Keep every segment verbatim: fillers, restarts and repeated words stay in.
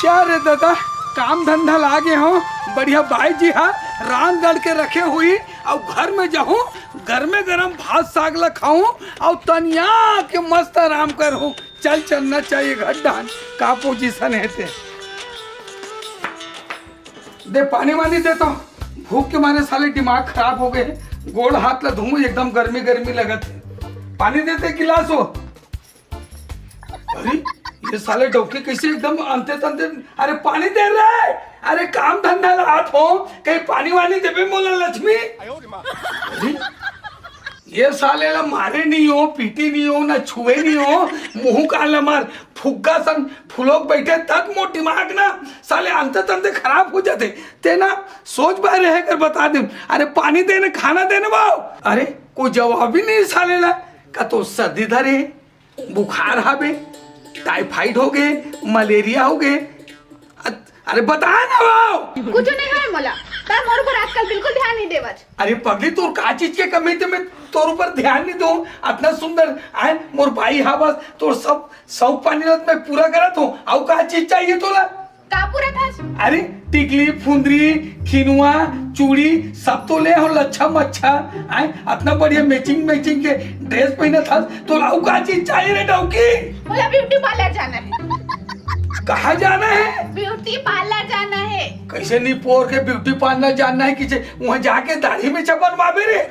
क्या रे दादा, काम धंधा लागे हो, बढ़िया बाई जी हा रांध गढ़ के रखे हुई, अउ घर में जाहूं, गरमे गरम भात साग ला खाऊं, अउ तनिया के मस्त आराम करहूं। चल चलना चाहिए घर डान, का पोजीशन हे ते। दे पानी वानी दे तो, भूख के मारे साले दिमाग खराब हो गए, गोड़ हाथ ला धोऊं, एकदम गर्मी गर्मी लगत हे। पानी देते गिलास हो। अरे, ये साले डौकी कैसे एकदम अंते तंते। अरे पानी दे रहा है, अरे काम धंधा ला हाथ हो, कहीं पानी वानी देबे मोला लक्ष्मी। अरे, ये साले ला मारे नहीं हो, पीटी नहीं हो, ना छुए नहीं हो, मुंह कान ला मार फुग्गा सन फुलोक बैठे तक मोर दिमाग ना साले अंते तंते खराब हो जाते। ते ना सोच बाय रहे कर बता दे। अरे पानी देने, खाना देने बाओ। अरे कोई जवाब ही नहीं साले ला। का तो सर्दी धरे, बुखार हावे, टाइफाइड हो गए, मलेरिया हो गए। अ-, अरे बता ना वो। कुछ नहीं है मोला, तब मोर ऊपर आजकल बिल्कुल ध्यान नहीं देवत। अरे पगली, तोर का चीज के कमी ते मैं तोर ऊपर ध्यान नहीं दूं? अतना सुंदर आए मोर बाई हा, बस तोर सब शौक पानी ला मैं पूरा करत हूँ। अउ का चीज चाहिए तोला? का पूरा था? अरे टिकली, फुंदरी, खिनुआ, चूड़ी, सब तो ले हो, लच्छा मच्छा। आए अतना बढ़िया मैचिंग मैचिंग के ड्रेस पहनत हस, तोला अउ का चीज चाहिए रे डौकी? मोला ब्यूटी पार्लर जाना है। कहाँ जाना है? ब्यूटी पार्लर जाना है। कैसे नहीं पोर के ब्यूटी पार्लर जाना है? किसे वहाँ जाके दाढ़ी में बनवाबे रे?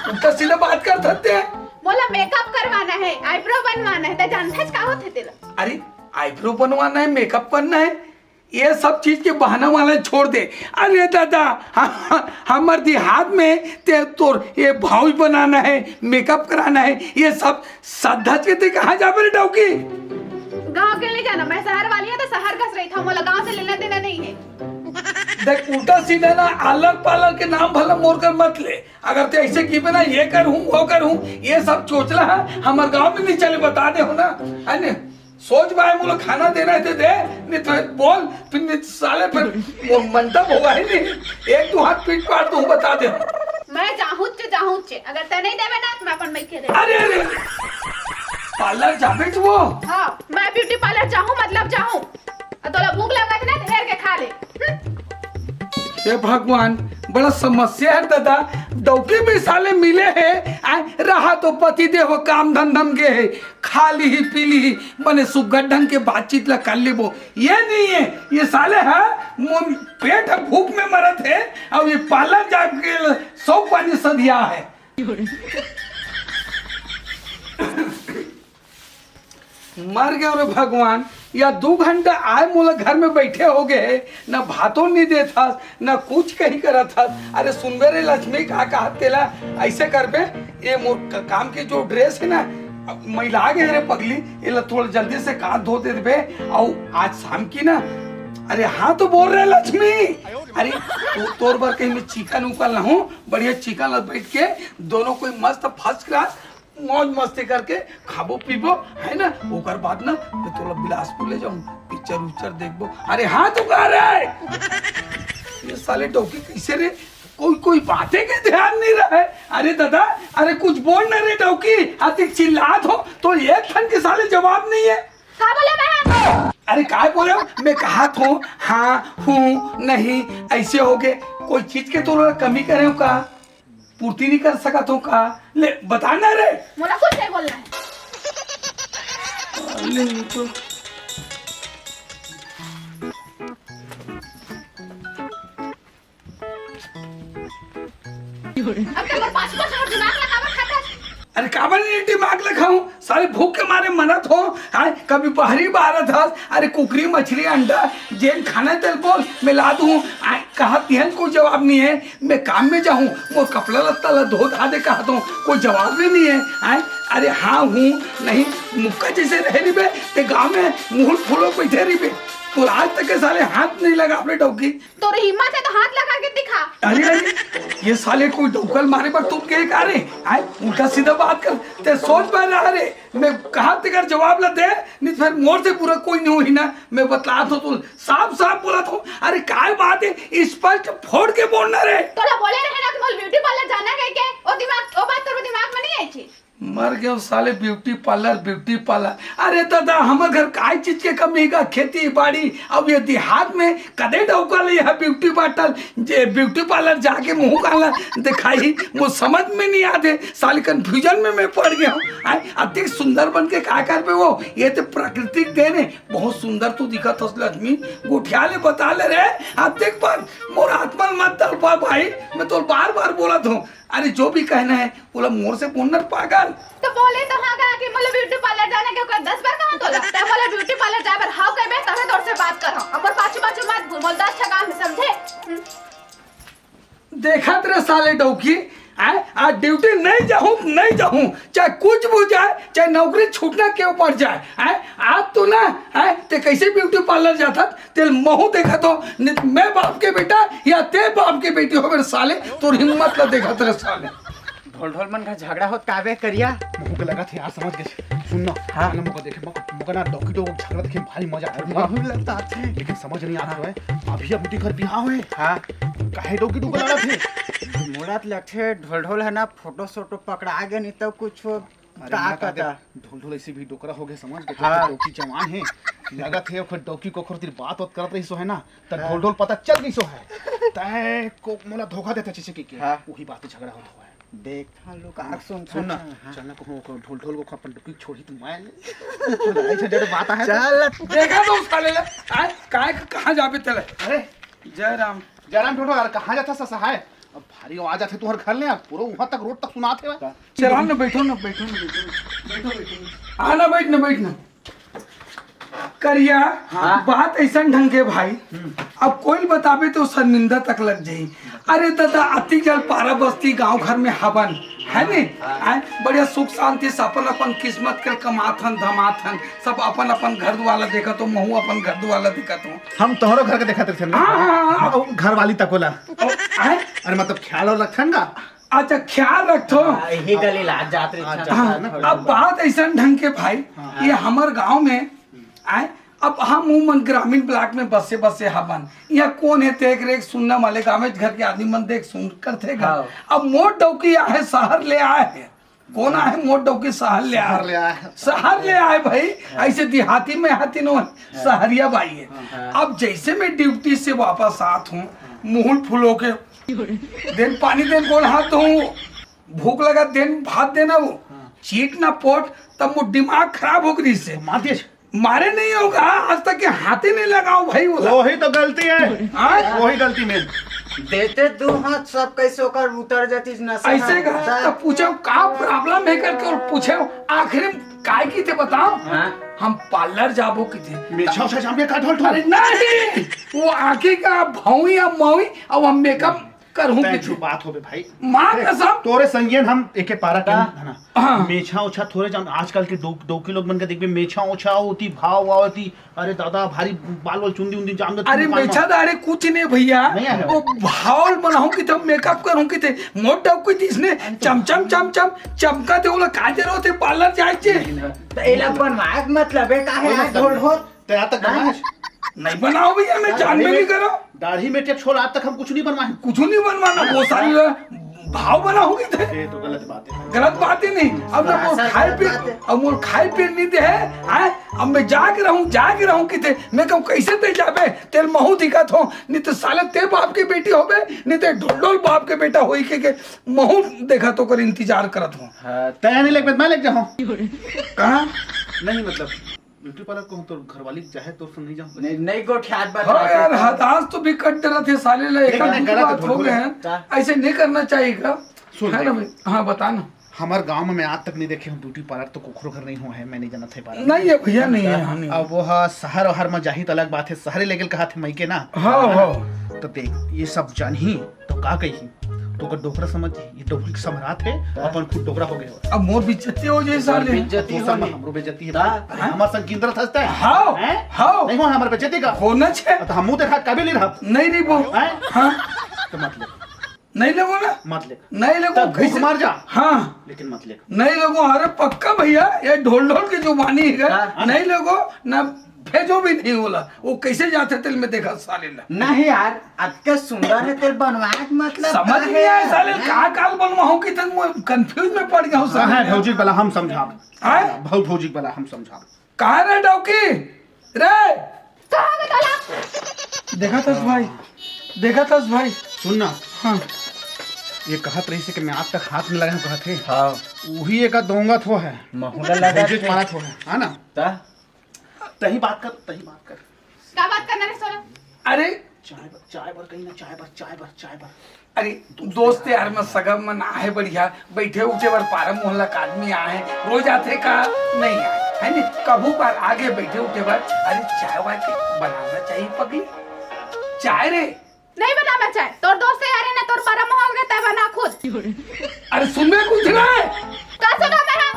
उल्टा सीधा बात कर सकते हैं। मोला मेकअप करवाना है, आईब्रो बनवाना है। ते जानथस का होथे तेला? अरे आईब्रो बनवाना है, मेकअप करना है, ये सब चीज के बहाना वाला छोड़ दे। अरे दादा, ह-, ह-, हमर देहात में ते तोर ये भाउज बनाना है, मेकअप कराना है, ये सब सद्धज के ते कहाँ जाबे रे डौकी? गाँव के नहीं जाना, मैं शहर वाली हूँ तो शहर कस रही था, मोला गाँव से लेना देना नहीं है। देख उल्टा सीधा ना आलर पालर के नाम भला मोर कर मत ले। अगर ते ऐसे की ना ये कर हूँ वो कर हूँ, ये सब चोचला है हमर गाँव में नहीं चले, बता दे हो ना। है ने? सोच बाय मोला खाना देना है ते दे, नहीं तो बोल, फिर नहीं तो साले फिर वो मनता होगा ही नहीं। एक दो हाथ पीट पाट दूँ, बता दे। मैं जाहूँ चे, जाहूँ चे, अगर ते नहीं देवे ना तो मैं अपन मइके दे। अरे अरे, पार्लर जाबे तू वो? हाँ, मैं ब्यूटी पार्लर जाहूँ, मतलब जाहूँ। अउ तोला भूख लगत ना तो हेर के खा ले। हम्म। हे भगवान, बड़ा समस्या है दादा। डौकी भी साले मिले है, आ, रहा तो पति देव काम धंधम गे है, खा ली ही पी ली ही, बने सुग्घर ढंग के बातचीत ला कर लेबो। ये नहीं है, ये साले है मोर पेट है, भूख में मरत है, अउ ये पार्लर जाके शौक पानी सधिया है। मर गए रे भगवान, या दू घंटा आए मोला घर में बैठे हो गए, ना भातो नहीं देत हस, ना कुछ कहीं करत हस। अरे सुनबे रे लक्ष्मी, का कहत तेला, ऐसे करबे, ये मोर क-, काम के जो ड्रेस है ना, अब मैला गए रे पगली, ये ला थोड़ा जल्दी से कांच धो दे देबे, अउ आज शाम की ना, अरे हाँ तो बोल रहे लक्ष्मी, अरे तो, तोर बर कहीं मैं चिकन उकन लाहूँ, बढ़िया चिकन ला बैठ के दोनों कोई मस्त फर्स्ट क्लास मौज मस्ती करके खाबो पीबो, है ना? ओकर बाद ना मैं तोला बिलासपुर ले जाऊं, पिक्चर उच्चर देखबो। अरे हाँ, तू कह रहा है ये साले डौकी कैसे रे, कोई कोई बातें के ध्यान नहीं रहे। अरे दादा, अरे कुछ बोल ना रे डौकी, अति चिल्लात हो तो एक ठन के साले जवाब नहीं है। का बोले मैं? अरे काय बोले हो? मैं कहा थो हाँ, हूँ, नहीं, ऐसे हो गए। कोई चीज के तो कमी करे हो का? पूर्ति नहीं कर सका तो का? ले, बता ना रे। मोला कुछ नहीं बोलना है। ले, ये तो अब तो मोर पाँच पाँच और दिमाग ला काबर खाता? अरे काबर नहीं दिमाग ला खाऊं? साले भूख के मारे मरत हो। हाय, कभी बहरी बहरत हस, अरे कुकरी, मछली, अंडा, जेन खाना तेल बोल, मैं ला दूं। आय, कहा तिहन कोई जवाब नहीं है। मैं काम में जाहूँ, मोर कपड़ा लत्ता ला धो धा दे कहा तो कोई जवाब भी नहीं है। आय, अरे हाँ हूँ नहीं, मुक्का जैसे रह रिबे, ते गाँव में मुहुल फूलो बैठे रिबे। तो आज तक के साले हाथ नहीं लगा अपने डौकी। तोर हिम्मत है तो हाथ लगा के दिखा। अरे, अरे, ये साले कोई डौकल मारे बर तुम के का रे? आय, उल्टा सीधा बात कर, ते सोच में रहा रे। मैं कहा तेकर जवाब ला दे, नहीं तो फिर मोर से बुरा कोई नहीं हुई ना। मैं बतला तो तू साफ साफ बोला था। अरे काय बात है, स्पष्ट फोड़ के बोलना रे। तोला बोले रहे ना कि मोला ब्यूटी पार्लर जाना है के? ओ दिमाग, ओ बात तोर दिमाग में नहीं आई थी? मर गयो साले, ब्यूटी पार्लर, ब्यूटी पार्लर। अरे दादा, हमर घर काय चीज के कमी हे गा? खेती बाड़ी, अब ये देहात में कदे डौका ले यहाँ ब्यूटी पार्लर, जे ब्यूटी पार्लर जाके मुंह काला दिखाई, वो समझ में नहीं आते साले, कंफ्यूजन में मैं पड़ गया हूँ। आय, अतिक सुंदर बन के का करबे वो? ये तो प्राकृतिक देन है, बहुत सुंदर तू दिखत हस लक्ष्मी। गोठिया ले बता ले रे, अतिक बार मोर आत्मा ल मत तड़पा भाई, मैं तो बार बार बोलत हूँ। अरे जो भी कहना है बोला, मोर से बोलना पागल। तो बोले तो हाँ गा कि मोला ब्यूटी पार्लर जाना के, ओकर दस बार कहा तोला। तै मोला ब्यूटी पार्लर जाए बर हाँ कहिबे, तभे तोर से बात करहूँ। अब मोर पाछू पाछू मत घूम, मोला दस ठा काम है, समझे? हम्म। देखत रे साले डौकी, आय, आज ड्यूटी नहीं जाहूँ, नहीं जाहूँ, चाहे कुछ भी हो जाए, चाहे नौकरी छूटना के ऊपर जाए, आय, आज तो ना, आय, ते कैसे ब्यूटी पार्लर जाथस, तेल महू देखत हो, नहीं तो मैं बाप के बेटा या ते बाप के बेटी हो मेरे साले, तोर हिम्मत ला देखत रे साले। ढोल ढोल मन का झगड़ा होत काबे करिया? महू के लगत हे यार, समझ गे। सुन ना, हाँ। ना मोका देखे, मोका, मोका ना डौकी डौकी झगड़ा देखे भारी मजा आथे। महू लगता है। लेकिन समझ नहीं आत हवे, अभी अभी घर बिहाव हे। हाँ। काहे डौकी डौकी लड़त हे? मोला तो लगथे ढोल ढोल है ना, फोटो सोटो पकड़ा गे नहीं तो कुछ अरे का मत आदे, पता। ढोल ढोल ऐसे भी डोकरा हो गए, समझ गे? हाँ। तो डौकी जवान हे, लगत हे ओकर डौकी कोखरो तिर बात वात करत रहिस हे ना, त हाँ। ढोल ढोल पता चल गइस हे। तै को मोला धोखा देथे चीचे के, के। हाँ। वही बात झगड़ा होत हवय। देख, हाँ, लोग आग सुन, सुन ना, हाँ। चल ना, कहूँ को ढोल ढोल को अपन डौकी छोड़ी तो मैं ले। ऐसे जड़ बात है। चल। देखा तो साले ले, आय, काय, कहाँ जाबे तेला? अरे, जय राम। जय राम ढोल ढोल, अरे कहाँ जाथस सहाय? अब भारी आवाज आथे तुहर घर ले, पूरा वहां तक रोड तक सुनात हे। चला ना, बैठो ना, बैठो ना, बैठो ना, बैठो, बैठो ना। आ ना, बैठ ना, बैठ ना। करिया, हाँ। बात ऐसन ढंग के भाई, हम्म। अब कोई बताबे तो शर्मिंदा तक लग जाही। अरे दादा, अति जल पारा बस्ती गांव घर में हवन, है ने? हाँ। आय, बढ़िया सुख शांति से अपन अपन किस्मत के कमात हन, धमात हन, सब अपन अपन घर दुआर ला देखत हो, महू अपन घर दुआर ला देखत हो। हम तोहरो घर के देखत रहिथन। हाँ, हाँ, हाँ, हाँ। अउ घर वाली तको ला। अउ, आय? अरे मतलब ख्याल अउ रखथन गा। अच्छा, ख्याल रखथो। हाँ, यही गली ला जात रही हाँ, था। जात हाँ, ना। अब बात ऐसन ढंग के भाई, हाँ। ये हमर गांव में आय, अब हम उमन ग्रामीण ब्लॉक में बसे बसे हवन। यहाँ कौन है देख रेख सुनना वाले गाँव में घर के आदमी मन देख सुन करथे गा। हाँ। अब मोर डौकी आहे शहर ले आए है। कौन आहे मोर डौकी शहर ले आए? शहर ले आए। शहर ले आए भाई, हाँ। ऐसे देहाती में हाथी नो है, हाँ। शहरिया बाई है। हाँ। अब जैसे मैं ड्यूटी से वापस आत हूँ, मुहुल फुलो के देन पानी देन गोड़ हाथ धोऊं, भूख लगा देन भात देना वो, हाँ। चीट ना पोट, तब वो दिमाग खराब हो गई से। मार दिया। मारे नहीं होगा, आज तक के हाथे नहीं लगाओ भाई बोला। वही तो गलती है। हाँ? वही गलती में। देते दो हाथ सब कैसे ओकर उतर जाती नशा। ऐसे का? तब पूछो का प्रॉब्लम है करके और पूछे आखिरी में काय की थे बताओ? हाँ। हम पार्लर जाबो की थे। मेछा उछा जाम के का ढोल ढोल? अरे नहीं, वो आँखी का भौई या मौई, अब हम मेकअप करहूं तै किथे। छुपात होबे भाई। माँ देख, कसम। तोरे संगियन हम एके पारा के का? है ना? हाँ। मेछा ओछा थोरे जान, आजकल के डौ-, डौकी लोग मन के देखबे, मेछा ओछा होती, भाव आवती। अरे दादा, भारी बाल वाल चुंदी उंदी जाम दे, अरे तू मेछा दाढ़ी कुछ नहीं भैया। नहीं है। वो भाव बनाऊं किथे, मेकअप करूं किथे, मोर डौकी तीसने चमचम चमचम चमका दे, ओला का जरूरत है पार्लर जाए छे? तो एला बनवाए के मतलब है का है, ओला यार, ढोल ढोल? तो यहाँ तक हाँ? बनाए? नहीं बनाओ भैया, मैं जान में नहीं करो। दाढ़ी में टेक छोड़, आज तक हम कुछ नहीं बनवाए। कुछ नहीं बनवाना, वो सारी भाव बनाओ किथे। ये तो गलत बात है। गलत बात ही नहीं। अब ना मोर खाए पी, अब मोर खाए पी नहीं दे है, हैं? अब मैं जाके रहूं, जाके रहूं किथे, मैं कहूं कैसे ते जाबे, तेल महू दिखत हो, नहीं तो साले ते बाप के बेटी होबे, नहीं तो ढोल ढोल बाप के बेटा होई के, के महू देखत हो कर इंतजार करत हो। हाँ, तैयार नहीं लग मैं लग जाऊं। कहाँ? नहीं मतलब ब्यूटी पार्लर को हम तो घरवाली चाहे तो संग नहीं जाऊं। नहीं, नहीं गोठियात बात हाँ बात यार, है। हदास तो भी कट डरत है साले ले, लेकिन एक आध गलत बात हो गए हैं। का? ऐसे नहीं करना चाहिए का? सुन है ना भाई। भाई? हाँ, बता ना। हमार गांव में आज तक नहीं देखे हूँ ब्यूटी पार्लर तो कुखरो घर नहीं हुआ है, मैं नहीं जानत है पार्लर। नहीं है भैया, नहीं है, हाँ, नहीं है। अब वो हा शहर वहर में जाही तो अलग बात है, शहरे लेगल कहा थे मई के ना। हाँ, हाँ। तो देख, ये सब जानही तो का कही, तो ओकर डोकरा समझ, ये डोकरी के समरात है, हाँ। अपन खुद डोकरा हो गए हो। अब मोर बेइज्जती हो जाए साले। बेइज्जती तो सब होनी। हमरो बेइज्जती है। हाँ। अरे, हमार संग किंदर थसता है। हाँ, हैं? हाँ। नहीं हो हमार बेइज्जती का। होना छे। तो हमू देखा कभी नहीं रहा। नहीं, नहीं, वो। हैं? हाँ। तो मत ले। नहीं लेगो ना? मत ले। नहीं लेगो, तब भूख कैसे? मार जा। हाँ। लेकिन मत ले। नहीं लेगो, अरे पक्का भैया, ये ढोल ढोल की जुबानी है। हाँ। नहीं लेगो ना, हे जो भी नहीं होला, वो कैसे जाथे तेल में देखा साले ला। नहीं यार, अतके सुंदर हे तेल बनवाए के मतलब समझ का नहीं हे? आए साले, हैं? का काल बनवाहूं कि तन मैं कंफ्यूज में पड़ गया हूँ कहाँ है साले। भौजी वाला हम समझाब। आए? भाऊ भौजी वाला हम समझाब। कहाँ रे डौकी रे? कहाँ गे तोला? देखा थस भाई, देखा थस भाई। सुन ना। हाँ। ये कहत रही से कि मैं आज तक हाथ में लगाए हूँ कहत हे। हाँ। वही एक दोंगा थो है। महुला लगा भेजे थे। मारा थो है, है ना? ता? तही बात कर, तही बात कर। का बात करना रे सोना? अरे चाय बर, चाय बर कहीं ना, चाय बर, चाय बर, चाय बर। अरे दोस्त यार मन सगा मन आहे बढ़िया, बैठे उठे बर पारा मोहल्ला का आदमी आहे, रोज आथे का? नहीं आए, है नी? कभू बार आगे बैठे उठे बर, अरे चाय वाय के बनाना चाहिए पगली, चाय रे। नहीं बनाना चाहे, तोर दोस्त यार है ना, तोर पारा मोहल्ला के तय बना खुद। अरे सुन बे कुछ ना। का सुना मैं हाँ?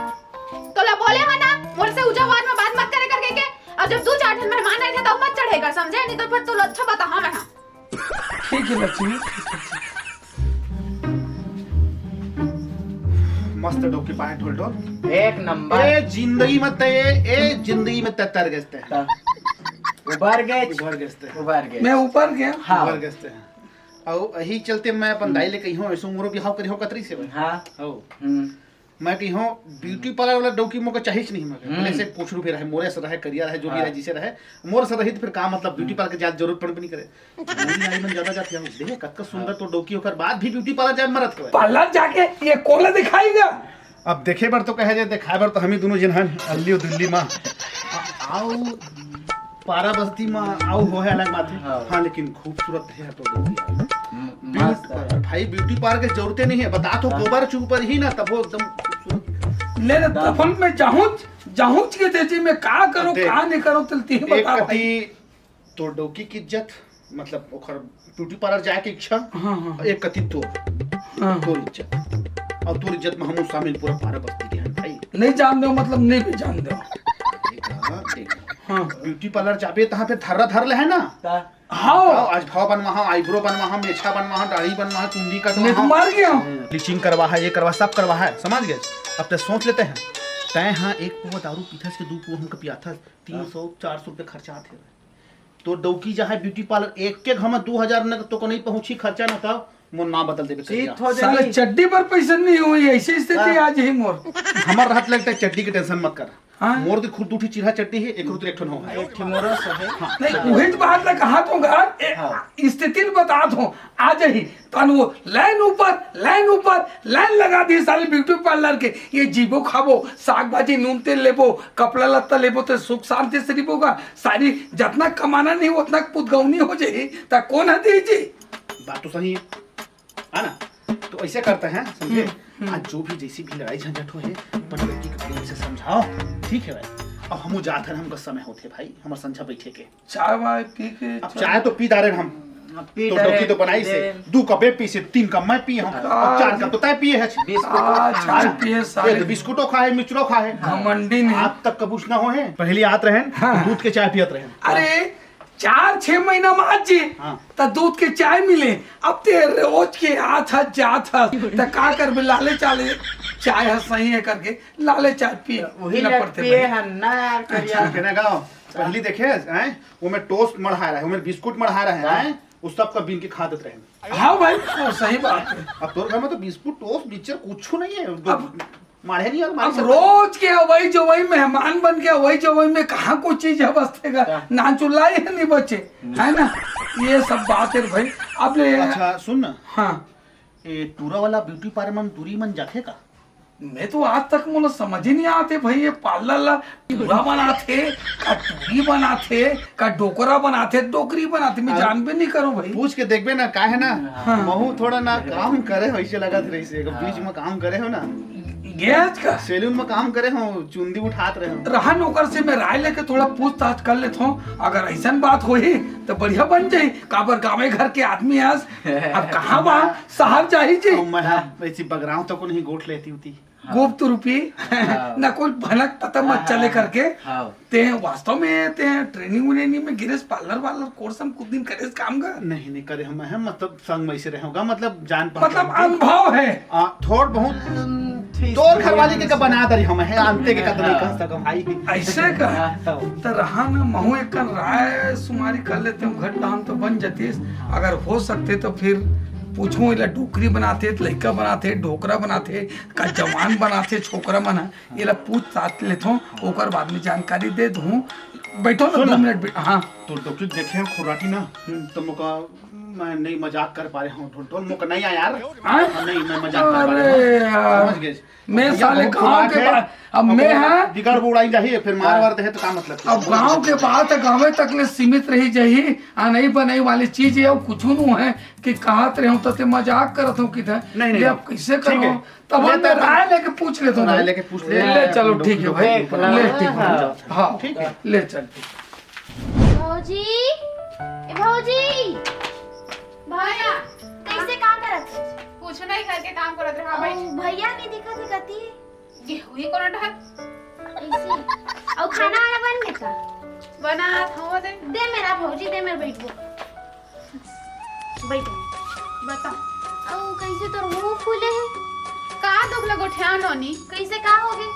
तोला बोले हो ना, मोर से उजा आवाज में बात मत करे करके के। अब जब दू चार ठन मेहमान आए थे, तब मत चढ़ेगा, समझे? नहीं तो फिर तोला अच्छा बता, हाँ मैं हाँ। ठीक है लक्ष्मी, ठीक है, ठीक। मस्त डौकी पाए ढोल ढोल। एक नंबर। ए जिंदगी में ते, ए जिंदगी में ते तर गए ते। ता। उबर गए। उबर गए ते। उबर गए। मैं ऊपर गया। हाँ। उबर गए ते। अउ यही चलते मैं अपन दाई ले कहियो, ऐसे मोरो बिहाव करियो कतरी से भाई। हाँ। हो। हम्म। मैं कहियो ब्यूटी पार्लर वाला डौकी मोके चाहिए नहीं मगर। हम्म। भले से पूछरू भी रहे, मोरे से रहे, करिया रहे, जो भी हाँ। रहे, जिसे रहे, मोर से रही तो फिर का मतलब, ब्यूटी पार्लर के ज्यादा जरूरत पड़बे नहीं करे। बूढ़ी नारी मन ज्यादा जाती है, देख कतका सुंदर तो डौकी ओकर बाद भी ब्यूटी पार्लर जाए मरत हवे। पार्लर जाके ये कोला दिखाएगा। अब देखे बर तो कहे जाए, दिखाए बर तो हम ही दोनों जन हन अल्ली अउ दिल्ली मा। आ-, आओ पारा बस्ती मा आओ हो है अलग बात है। हाँ। हाँ, लेकिन खूबसूरत है तो डौकी यार। हम्म, ब्यू-, मस्त है। भाई ब्यूटी पार्लर के जरूरते नहीं है, बता तो हाँ। गोबर चूपर ही ना तब वो एकदम खूबसूरत। ले रे, तब मैं जाहूं, जाहूं के तेजी में का करो, देख, का नहीं करो, तेल तीन एक बता भाई। कती तोर डौकी की इज्जत, मतलब ओकर ब्यूटी पार्लर जाए के इच्छा, हाँ, हाँ। एक कति तोर, हाँ। तोर इज्जत, और तोर इज्जत में हमू शामिल पूरा पारा बस्ती के हैं भाई। नहीं जान दो, मतलब नहीं भी जान दो। देख, हाँ, देख। हाँ। ब्यूटी पार्लर जाबे तहाँ पे धर्रा धर ले है ना? का? हाँ। हाँ, आज भाव बनवा, हाँ, आईब्रो बनवा, हाँ, मेछा बनवा, हाँ, दाढ़ी बनवा, हाँ, चुंदी कटवा, नहीं तो हाँ। मार गया। ब्लीचिंग करवा है, ये करवा, सब करवा है, समझ गए? अब ते सोच लेते हैं, तय हाँ एक पुआ दारू पीथस के दू पुआ हमको पियाथस, तीन सौ, चार सौ रुपये खर्चा आथे। तो डौकी जहाँ ब्यूटी पार्लर एक के घमा दू हजार न तो को नहीं पहुंची खर्चा न था, मोर नाम बदल देबे चीत करिया। हो साला जाई। चड्डी पर पैसा नहीं हुई, ऐसी स्थिति हाँ। आज ही मोर। हमर रहत लगता है चड्डी के टेंशन मत कर। हाँ। मोर दे खुद दू ठी चिरहा चड्डी है, एक रुद्र एक ठन हो है। एक ठे मोरो से है। हाँ। नहीं, वही तो बात मैं कहा तो गा, ए, हाँ। स्थिति में बता दो, आ जाही। तन वो लाइन ऊपर, लाइन ऊपर, लाइन लगा दी साले ब्यूटी पार्लर के। ये जीबो खाबो, साग भाजी, नून तेल लेबो, कपड़ा लत्ता लेबो, तो सुख शांति से रिबो गा। सारी जतना कमाना नहीं, उतना पुदगौनी हो जाही, ता कौन है दी जी? बात तो सही है, है ना? तो ऐसे करते हैं, समझे? हम्म, हम्म। आज जो भी जैसी भी लड़ाई झंझट हो है, अपन लड़की के प्रेम से समझाओ, ठीक है भाई? अब हमू जात हन, हमका समय होथे भाई, हमर संझा बैठे के। चाय वाय पी के अब चल। चाय तो पी डारे हम। अब पी तो डारे, डौकी तो बनाई पी से, डारे। दू कप ए पी से, तीन कप मैं पी हम, हाँ। अब चार कप तो तय पिए है। बिस्कुट आ, खा। चाय पिए ये सारे। तो बिस्कुटो खाए, मिचरो खाए। घमंडी नहीं। आज तक कबूस ना हो है। पहली आत रहे, हाँ। दूध के चाय पियत रहे। अरे, चार छह महीना में आज जी, हाँ। त दूध के चाय मिले। अब ते रोज के आत हस, जात हस, त का करबे? लाले चाले चाय ह सही है करके लाले चाय पिए, वही पीना ले पड़ते पिए भाई। हन ना यार, करिया। अच्छा, कहने गाँव, पहली देखे, हैं? वो में टोस्ट मढ़ा रहे, वो में बिस्कुट मढ़ा रहे, हाँ। हैं? वो सब का बीन के खा देते रहे। हाँ भाई, वो सही बात है। अब तोर घर में तो बिस्कुट, टोस्ट, मिक्सचर कुछ नहीं है। दो अब माढ़े नहीं अलमारी अब से। रोज के अवई जवई मेहमान बन के अवई जवई में कहाँ कोई चीज है बचतेगा? क्या? नान चुल्ला ही नहीं बचे, है ना? ये सब बात है भाई। अब ले अच्छा सुन ना, हाँ। ए, टूरा वाला ब्यूटी पार्लर में टूरी मन जाथे का? मैं तो आज तक मोला समझ ही नहीं आते भाई, ये पार्लर ला टूरा बनाथे, का टूरी बनाथे, का डोकरा बनाथे, डोकरी बनाथे, मैं अब जानबे नहीं करूँ भाई। पूछ के देखबे ना, का है ना, हाँ। महू थोड़ा ना काम करे हो, ऐसे लगत रही से, हाँ। बीच में काम करे हो ना। गैस का? सैलून में काम करे हो, चुंदी उठात रहे हो। रहन ओकर से मैं राय लेके थोड़ा पूछताछ कर लेत हूँ, अगर ऐसन बात होही तो बढ़िया बन जाही, काबर गाँवे घर के आदमी आस, अब कहाँ बा, शहर जाही जी। अब मैं हाँ, ऐसी बगराव तो को नहीं गोठ लेती होती। गुप्त रूपी, हाँ। ना कोई भनक पता मत हाँ, चले हाँ, करके। हाँ। ते वास्तव में ते ट्रेनिंग व्रेनिंग में गिरेस पार्लर वार्लर कोर्स हम कुछ दिन करेस काम का? नहीं, नहीं करे हम, हम मतलब संग में ऐसे रहोगा, मतलब जान पहचान मतलब के। अनुभव है। आ, थोड़ बहुत। हम्म, ठीक तोर घरवाली के का बना दरी हम है, अंते के का तो नहीं कह सका भाई। ऐसे का? त रहा ना, महू एक कन राय सुमारी कर लेते हूँ, घट डाउन तो बन जतीस। अगर हो सकते तो फिर पूछूं, एला डोकरी बनाथे, लइका बनाथे, डोकरा बनाथे, का जवान बनाथे, छोकरा मन ह, एला पूछ ताछ लेथों, ओकर बाद में जानकारी दे दूँ। बैठो ना सुन दो ना। मिनट बैठ-, हाँ। तो डोकरी देखे हो खुराटी ना, हम्म। तो मोका, मैं नहीं मजाक कर पा रहे हूँ, ढोल ढोल मोका नहीं आया यार। हाँ? नहीं, मैं मजाक कर पा रहे अरे हूँ। यार। समझ गए? मैं अब साले वो गाँव खुराक के है, बात, अब अब मैं वो हाँ, बिगड़ बुड़ाई जाही, फिर मार हाँ। वार दे तो का मतलब? अब गाँव के बात है, गाँव तक ले सीमित रही जाही। आ नहीं बनाई वाली चीज है, वो कुछ नू है कि कहत रहे हूँ तो ते मजाक करत हूँ किधर। नहीं, नहीं, ले नहीं। अब कैसे ठीक करो? है। तब ले हम तो राय लेके पूछ लेते हैं। राय लेके पूछ ले। ले चलो, ठीक है भाई, देख ला। ले ठीक है। हाँ। हाँ, ठीक है। ले चल। भौजी, ए भौजी, भैया, कैसे का करत है? कुछ नहीं, घर के काम करत रहा भाई। ओ, भैया नहीं दिखत है कती? ये हुई कोनो डहर? ऐसी। और खाना वाना बन गया का? बना था दे। दे मेरा भौजी, दे मेरा बैठबो। बैठ। बता। ओ, कैसे तोर मुंह फूले है? का दुख लगो ठ्या नोनी? कैसे का हो गए?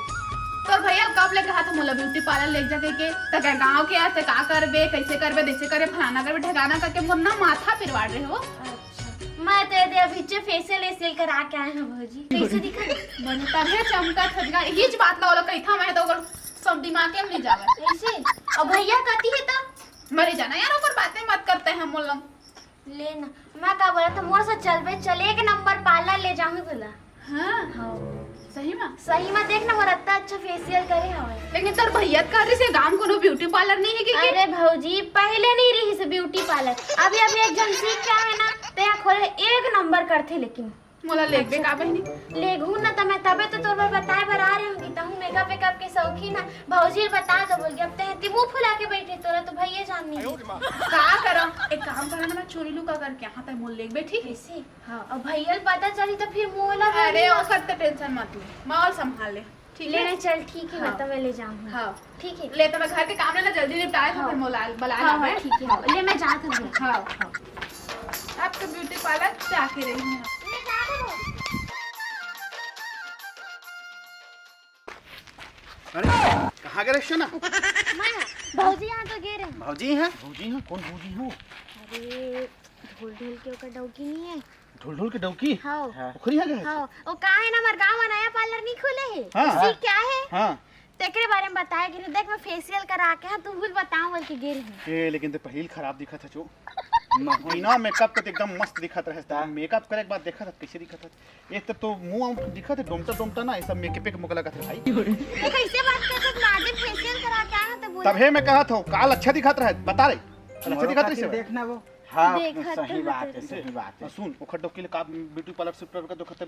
तोर भैया कब ले कहा था मोला ब्यूटी पार्लर ले जा के, त क्या गांव के आते का करबे, कैसे करबे, जैसे करबे, फलाना करबे, ढगाना करके मोर ना माथा पिरवाड़ रहे हो। अच्छा, मैं तो ये दे अभी चे फेशियल वेशियल करा के आए हैं भौजी। कैसे दिखा? बन तभे चमका थजगा, यही बात ला वाला कही था मैं तो ओकर सब दिमाग के नहीं जावे। कैसे? अब भैया कती है तो? मरे जाना यार, ओकर बातें मत करते हैं मोर लंग। ले ना, मैं का बोला था, मोर से चलबे, चल एक नंबर पार्लर ले जाऊंगी बोला। हाँ। हाँ। सही में? सही में देख ना, मोर अत्ता अच्छा फेशियल करे हवे। लेकिन तोर भैया त कह रही से गांव कोनो ब्यूटी पार्लर नहीं है कि, कि? अरे भौजी, पहले नहीं रही से ब्यूटी पार्लर, अभी अभी एक जन सीख के आए ना, तो यहाँ खोले एक नंबर करथे। लेकिन मोला लेगबे का बहिनी? लेगहू ना त मैं तबे तो तोर बर बताए बर आ रहे हूँ कि तहूँ मेकअप वेकअप के शौकीन है। भौजी ल बता दो बोल के, अब ते इतनी मुंह फुला के बैठे, तोरा तो भैया जान नहीं। का करा? एक काम करा ना, मैं चोरी लुका करके यहाँ तक मोल लेगबे, ठीक है? कैसे? हाँ। अब भैया ल पता चली तो फिर मोला अरे बोली। ओकर तो टेंशन मत ले, मैं और संभाल ले। ठीक ले है? ना, चल ठीक है, हाँ। मैं तो मैं ले जाऊँ। हाँ। ठीक है। ले तो मैं घर के काम ले ना जल्दी निपटाए तो हाँ। फिर मोला बुला हाँ, ला हाँ, मैं। ठीक है, हाँ। ले मैं जात हूँ। हाँ, हाँ। अब तो ब्यूटी पार्लर जाके रही हूँ। ले जा दो। अरे, कहाँ गए रहे ना? मैं, भौजी यहाँ तो गए रहे। भौजी हैं? भौजी हैं? कौन भौजी हो? अरे, ढोल ढोल के ओकर डौकी नहीं है। ढोल ढोल के डौकी? हाँ। हाँ। ओखरी यहाँ गए? हाँ। ओ का है ना, हमार गाँव में नया पार्लर नहीं खुले है। हाँ। सीख क्या है? हाँ। तेकरे बारे में बताए कि देख, मैं फेशियल करा के, हाँ, तू भूल बताऊँ बोल के गिर है। ए, लेकिन ते पहिल खराब दिखत है जो। महीना मेकअप के तो एकदम मस्त दिखत रहे। हाँ। मेकअप करे के बाद देखत है कैसे दिखत है। एक तो, तो मुंह दिखत है डोमटा डोमटा ना, ये सब मेकअप के मुकला लगत है भाई। तो कैसे बात करत है? आज फेशियल करा के आया तो बोल। तबे मैं कहत हूँ, काल अच्छा दिखत रहे, बता रहे। काल अच्छा दिखत रहे से। देखना वो। हाँ, देखत सही तो बात है, हते। सही बात है। सुन, ओखर डोकी ले का ब्यूटी पार्लर से उतर के देखत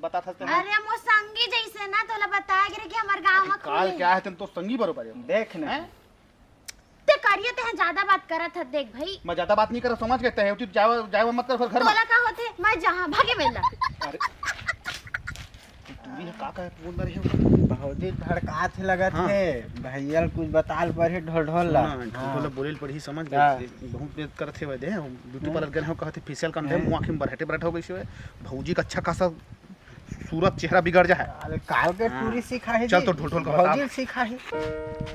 बता था। अरे, मोर संगी जैसे ना, तोला बताए गिरे कि हमार गाँव में काल खुले। क्या है, तुम तो संगी बरोबर है। देख ना। हैं? ते करिए, ते ज्यादा बात करत है, देख भाई। मैं ज्यादा बात नहीं कर रहा, समझ गए? ते उचित जावा, जावा मत कर घर में। तोला का होते, मैं जहाँ भागे मेला। अरे। टूरी ह का का बोल रहे हो? बहुत ही भड़कात हे लगत हाँ। हे। भैया ल कुछ बताल पर हे ढोल ढोल ला। सुना, ढोल ढोल ला हाँ। बोले ल पड़ही समझ हाँ। गए। बहुत बेइज्जत करत हे वैदे। ब्यूटी हाँ। पार्लर गए हो कहत हे फेशियल करन दे, हाँ। मुँह आँखी में बरहटे बरहटे हो गई से। भौजी का अच्छा खासा सूरत चेहरा बिगड़ जा है। अरे काल के हाँ। टूरी सिखाही चल जी। तो ढोल ढोल का बता। भौजी सिखाही।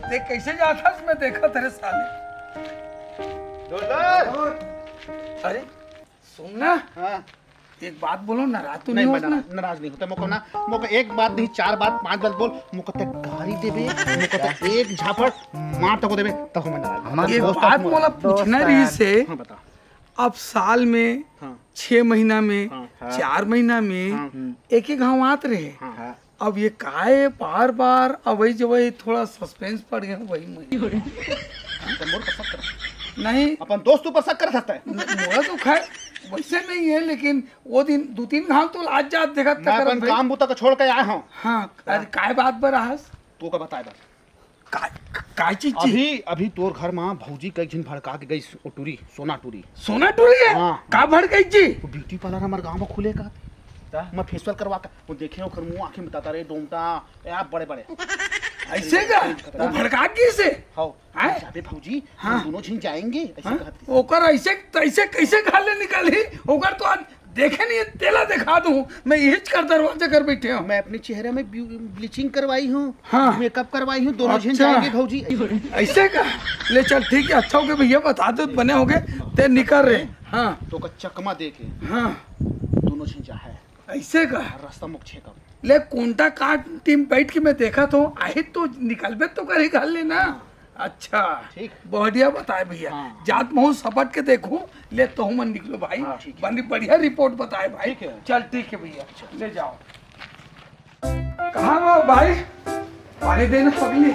देख कैसे जाता मैं देखा तेरे साले। ढोल ढोल। अरे सुन ना। हाँ। एक बात बोलो, नाराज तो नहीं नहीं हो ना? नाराज, नाराज नहीं होता। मोको ना, मोको एक बात नहीं, चार बात, पांच बात बोल, मोको ते गारी देबे, मोको ते एक झापड़ मार तको देबे, तब मैं नाराज। हमारे एक दोस्त बात अपना मोला पूछना दोस्त रही यार। से, हाँ, बता। अब साल में, हाँ। छह महीना में, हाँ। चार महीना में, हाँ। एक एक घाव आत रहे। हाँ। अब ये काय बार-बार अवई जवई थोड़ा सस्पेंस पड़ गया वही मुझे। तो मोर पर शक कर। नहीं। अपन दोस्त ऊपर शक कर सकता है। न-, मोरा तो खैर वैसे नहीं है, लेकिन वो दिन दो तीन घाव तो आज जात देखत मैं तक अपन भाई। काम बुता को छोड़ के आया हूँ। हाँ, अरे हाँ। काय बात बर आहस? तू का बताए बर। काय, काय चीज चीज? अभी, अभी तोर घर में भौजी कई झिन भड़का के गई ओ टूरी, सोना टूरी। सोना टूरी है? हाँ। का भड़काई जी? वो ब्यूटी पार्लर हमारे गांव में खुले का। का? मैं फेशियल करवा के, वो देखे ओकर मुंह आंखें बताता रे डोमटा, ए, आप बड़े बड़े। ऐसे का? वो भड़का के से? हाँ। हैं? जाबे भौजी, हाँ। हम दोनों झिन जाएंगे, ऐसे हाँ? कहत थी। ओकर ऐसे, ऐसे कैसे घर ले निकली? ओकर तो आज देखे नहीं, तेला दिखा दूं, मैं यही कर दरवाजे कर बैठे हूँ। मैं अपने चेहरे में ब्यू-, ब्लीचिंग करवाई हूँ, हाँ। मेकअप करवाई हूँ, दोनों झन अच्छा। जाएंगे भौजी। ऐसे का? ले चल, ठीक है, अच्छा हो गया भैया, बता दो, बने हो गए, ते निकल रहे। हाँ। तो का चकमा दे के हाँ। दोनों झन जा है। ऐसे का? रास्ता मोक छेकब। ले, कोंटा काट टीम बैठ के मैं देखा तो, आहे तो निकलबे तो करे घर ले ना। हाँ। अच्छा, ठीक। बढ़िया बताए भैया। हाँ। जात महू सपट के देखूं, ले तहू मन निकलो भाई। हाँ, ठीक है। बड़ी बढ़िया रिपोर्ट बताए भाई। ठीक है। चल, ठीक है भैया, ले जाओ। कहाँ हो भाई? पानी देना पगली।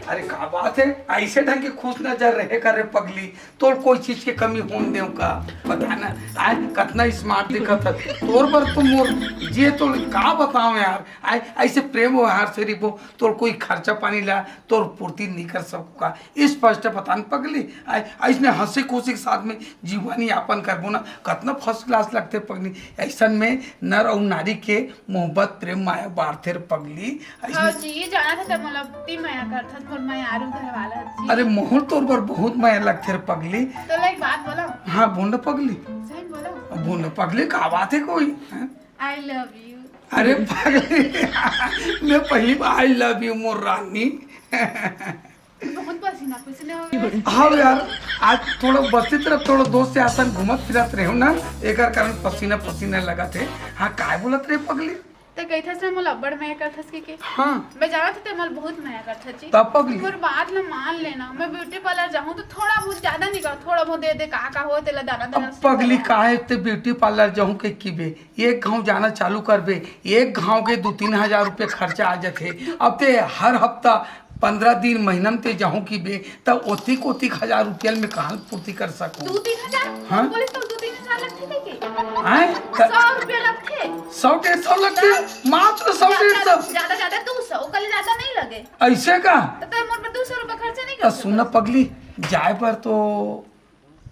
अरे, का बात है, ऐसे ढंग के खुश नजर रहे करे पगली। तोर कोई चीज के कमी होन देव का? बता ना, आय कतना स्मार्ट दिखत है तोर बर तो मोर। जे तो का बताओ यार, आय ऐसे प्रेम व्यवहार से रिबो, तोर कोई खर्चा पानी ला तोर पूर्ति नहीं कर सको का? स्पष्ट बता न पगली। आय ऐसने हंसी खुशी के साथ में जीवन यापन करबो ना, कतना फर्स्ट क्लास लगते पगली। ऐसन में नर अउ नारी के मोहब्बत प्रेम माया बाढ़थे रे पगली। ऐसने भौजी, ये जाना था, तब मतलब ती मया करथस, मोर मया आरू घर वाला जी। अरे, मोहन तोर बर बहुत मया लगथे रे पगली। तो एक बात बोला। हाँ, बोल ना पगली। सही बोला। अब बोल ना पगली, का बात है कोई? हैं? I love you। अरे पगली, मैं पहली बार I love you मोर रानी। बहुत पसीना पसीना हो गया। हाँ यार, आज थोड़ा बस्ती तरफ थोड़ा दोस्त से आसन घूमत फिरत रहे ना, एकर कारण पसीना पसीना लगत है। हाँ, काय बोलत रहे पगली? ते कहिथस ना मोला अब्बड़ मया करथस के, के? हाँ। मैं जानत हूँ ते मोला बहुत मया करथस जी। तब पगली? मोर बात ल मान लेना, मैं ब्यूटी पार्लर जाहूँ तो थोड़ा बहुत, ज्यादा नहीं करो, थोड़ा बहुत दे दे, का का हो तेला दाना अब दाना से पगली करो। काहे ते ब्यूटी पार्लर जाहूँ के किबे? एक घाव जाना चालू करबे, एक घाव के दू तीन हजार रुपये खर्चा आ जाथे। अब ते हर हफ्ता पंद्रह दिन महीना में ते जाहूँ किबे, त ओतिक ओतिक हजार रुपया में कहाँ पूर्ति कर सकूँ? दू तीन हजार? हाँ? बोले तो दू तीन हजार लगथे के? आय? त सौ रुपया लगथे। सौ डेढ़ सौ लगथे? मात्र सौ डेढ़ सौ? ज्यादा, ज्यादा दू सौ, ओकर ले ज्यादा नहीं लगे। ऐसे का? त ते मोर पर दू सौ रुपया खर्चा नहीं त कर सुन सकत? पगली, जाए बर तो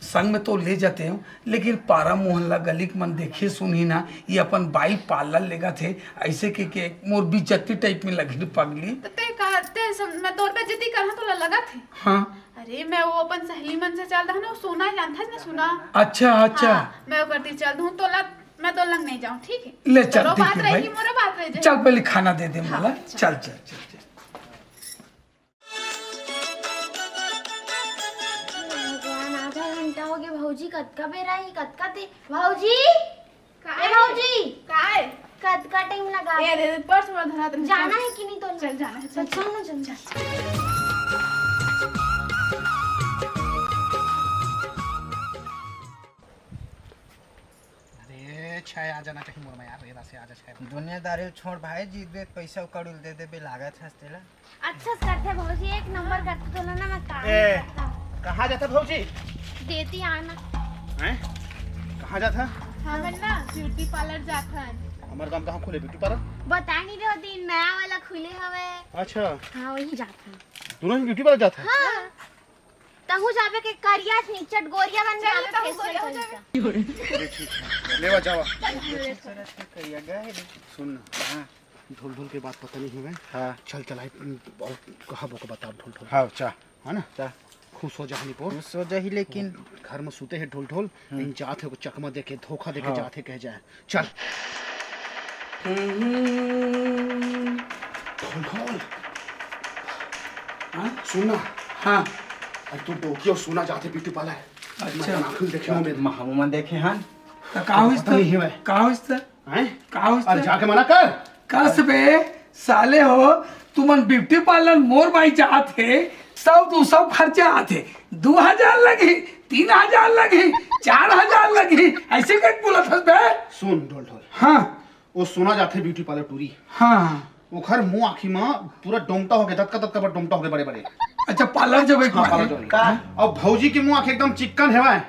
संग में तो ले जाते हो, लेकिन पारा मोहल्ला गली के मन देखे सुनही ना, ये अपन बाई पार्लर लेगत हे, ऐसे के, के मोर बेइज्जती टाइप में लगही रे पगली। त ते का, ते सब, मैं तोर बेइज्जती करहूँ तोला लगत हे? हाँ। अरे, मैं वो अपन सहेली मन से चल रहा ना, वो सोना जानथस ना, सोना? अच्छा, अच्छा। हाँ, मैं ओकर ती चल दूँ, तोला, मैं तोर लंग नहीं जाऊँ, ठीक है? ले चल, तोरो ठीक बात है रही, भाई। मोरो बात रह जाए। चल, पहले खाना दे दे हाँ, मोला। चल। चल, चल, चल, चल। भगवान, आधा घंटा हो गया भौजी, कतका बेरा ही, कतका ते, भौजी, काय? ए भौजी, काय? कतका टाइम लगा? ए, दे, दे, पर्स में धरा तनी। जाना है कि नहीं तो चल, जाना है, चल। चल, चल ना, चल, चल। अरे, छय आ जाना चाहिए मोर में यार, रे रासे आ जा छय। दुनियादारी छोड़ भाई, जीत दे पैसा उकाड़ू दे देबे लागत हस तेला। अच्छा करथे भौजी, एक नंबर करथे तोला ना, मैं काम ए, करता। कहाँ जाता भौजी? देती आना। हैं? कहाँ जाता? हमन ना ब्यूटी पार्लर जाथन। हमर गांव कहाँ खुले ब्यूटी पार्लर? बता नहीं रहे दिन नया वाला खुले हवे। अच्छा। हाँ, वही जाथन। दोनों ही ब्यूटी पार्लर जाथन? हाँ। तहू जाबे के करिया निचट गोरिया बन चल, जाबे, तहू फेशियल गोरिया हो करिया। जाबे। अरे ठीक है, लेवा जावा। सुन ना, हाँ। ढोल ढोल के बात पता नहीं हवे। हाँ। चल चल, आई, और कहा बोको बता ढोल ढोल। हाँ, चा। है ना? चा। खुश हो जाहनी पोर। खुश हो जाही, लेकिन घर में सुते है ढोल ढोल, हम्म। इन जात है को चकमा देके, धोखा देके हाँ। जात है कह जाए। चल। हम्म। ढोल ढोल। हाँ? सुन ना। हाँ। अरे तू डोकी और सुना जाते ब्यूटी पार्लर। अच्छा। मैं आँख में देखे हो मेरे। हम मन देखे हन। त का होइस पता त? नहीं है भाई। का होइस त? हैं? का होइस अरे त? जाके मना कर। कस बे, साले हो, तुमन ब्यूटी पार्लर मोर बाई जात हे, सौ दू सौ खर्चा आथे, दू हजार लगही, तीन हजार लगही, चार हजार लगही, ऐसे कइके बोलत हस बे? सुन ढोल ढोल। हाँ। वो सुना जाथे ब्यूटी पार्लर टूरी। हाँ, हाँ। ओखर मुंह आँखी में पूरा डोमटा हो गया, दतका दतका पर डोमटा हो गया बड़े बड़े। अच्छा, पार्लर जब एक हाँ, बार पार्लर है। जब एक। हाँ? और भौजी के मुंह आँखी एकदम चिक्कन हेवय।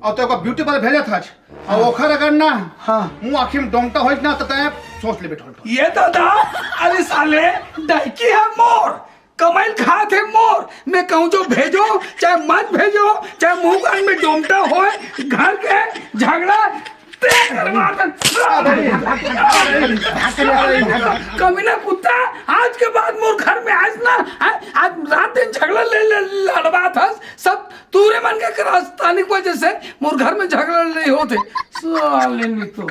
और तो ओकर ब्यूटी पार्लर भेजत हच। और ओखर अगर ना हाँ। मुंह आँखी में डोमटा होइस ना, तो तैं सोच लेबे ढोल ढोल। ये दादा, अरे साले, डायकी है मोर, कमाइल खात है मोर। मैं कहूँ जो भेजो, चाहे मत भेजो, चाहे मुंह कान में डोमटा होए, घर के झगड़ा, तेरे मार दे। कमीना कुत्ता, आज के बाद मोर घर में आइस ना, आज, आज रात दिन झगड़ा ले, ले, लड़वात हस, सब तूरे मन के करास्तानी की वजह से मोर घर में झगड़ा नहीं होते। साले नहीं तो।